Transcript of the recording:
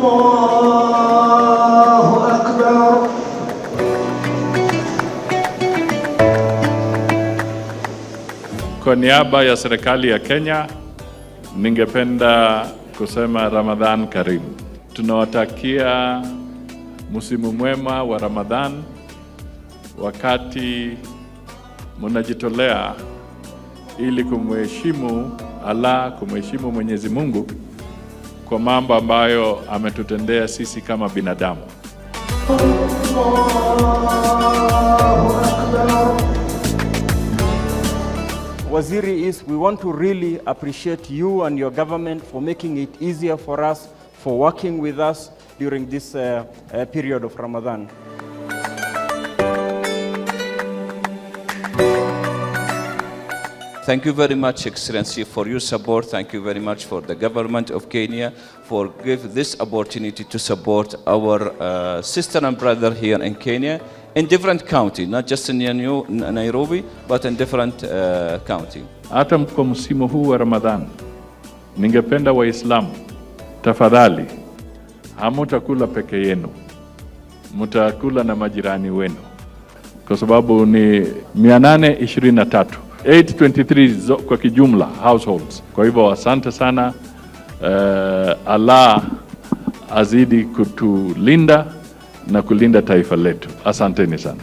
Allahu Akbar. Kwa niaba ya serikali ya Kenya, ningependa kusema Ramadhan Karim. Tunawatakia msimu mwema wa Ramadhan wakati mnajitolea ili kumheshimu Allah, kumheshimu Mwenyezi Mungu kwa mambo ambayo ametutendea sisi kama binadamu. Allahu Akbar. Waziri, is we want to really appreciate you and your government for making it easier for us, for working with us during this period of Ramadan. Thank you very much, Excellency, for your support. Thank you very much for the government of Kenya for give this opportunity to support our sister and brother here in Kenya in different county, not just in Nairobi, but in different county. Hata kwa msimu huu wa Ramadhan, ningependa Waislamu, tafadhali, hamutakula peke yenu, mtakula na majirani wenu, kwa sababu ni 823 823 kwa kijumla households. Kwa hivyo asante sana. Allah azidi kutulinda na kulinda taifa letu. Asanteni sana.